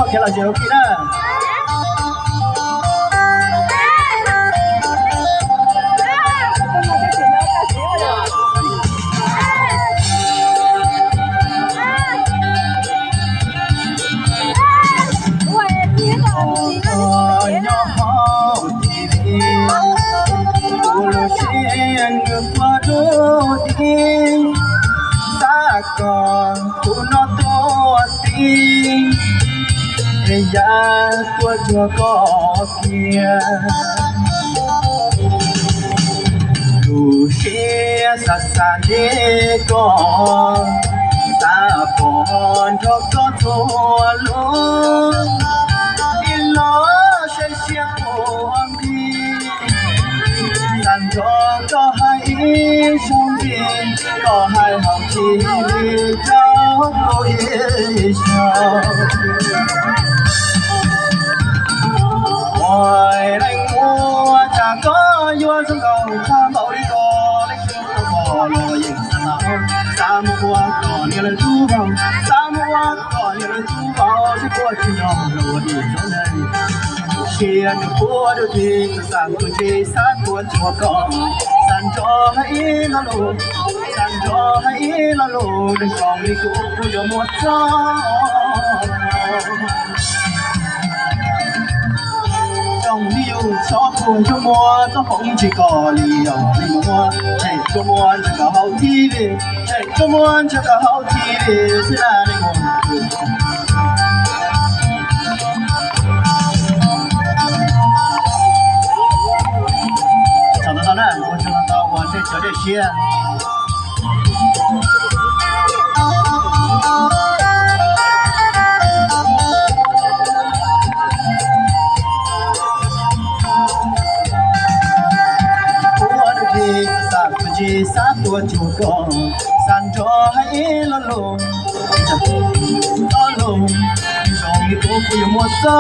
Khiav los tsev ua ke na. Nyob hauv thim tus lub siab nws puas dub dig, xav kom tus no tuag tib, es yav tuaj cuag koj kiag. Lub siab xav xav ntsib koj, xav pom nrog koj txhua lub, ib los saib siab puag nthi, xav nrog koj hais ib zaug ntxiv, koj hais hauv thim li rau kuv ib zaug. Ua leej muam cas koj yuav zoo nkauj tshaj npaum li ko, leej twg tuaj pom los yeej xav, xav mus ua kom niam lawv tub vau, xav mus ua kom niam lawv tub vau, seb puas tsis yog luag dim zaub neeg. Siab nws puas dub dig, xav tuaj ntsib, xav tuaj cuag koj, xav nrog hais ib lo lus, xav nrog hais ib lo lus, neeg zoo li kuv kuv yuav muaj txoj. Tsoom phooj ywg, tsob puag yuav muaj txoj hmoov ntsig koj li os leej muam, tshem tuaj muab ntsib koj hauv thim li, tshem tuaj muab ntsib koj hauv thim li xwb na leej muam. Tsaug ntau ntau na, ua tsaug ntau ntau uas nej cov dej siab. Ua dub dig, xav tuaj ntsib, xav tuaj cuag koj, xav nrog hais ib lo lus, lo lus zoo li kuv kuv yuav muaj txoj.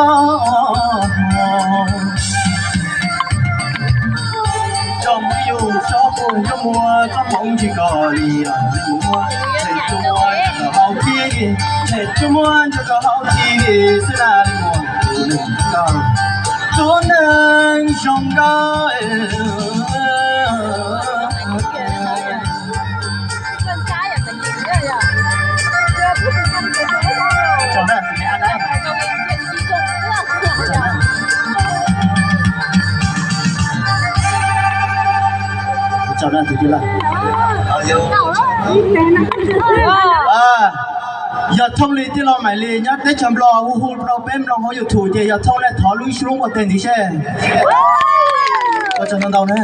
Tsoom phooj ywg, tsob puag yuav muaj txoj hmoov ntsig koj li os leej muam, tshem tuaj muab ntsib koj hauv thim li, tshem tuaj muab ntsib koj hauv thim li xwb na leej muam. Tus neeg zoo nkauj, tus neeg zoo nkauj. Tsaug na tus tij laug. Yog Thooj Lis tij laug Maiv Lis nyob teb chaws Nplog hu hu rau peb mloog hauv YouTube ces yog Thooj nej thov lub ib lub npua teg ntxiv seb. Ua tsaug ntau ntau na.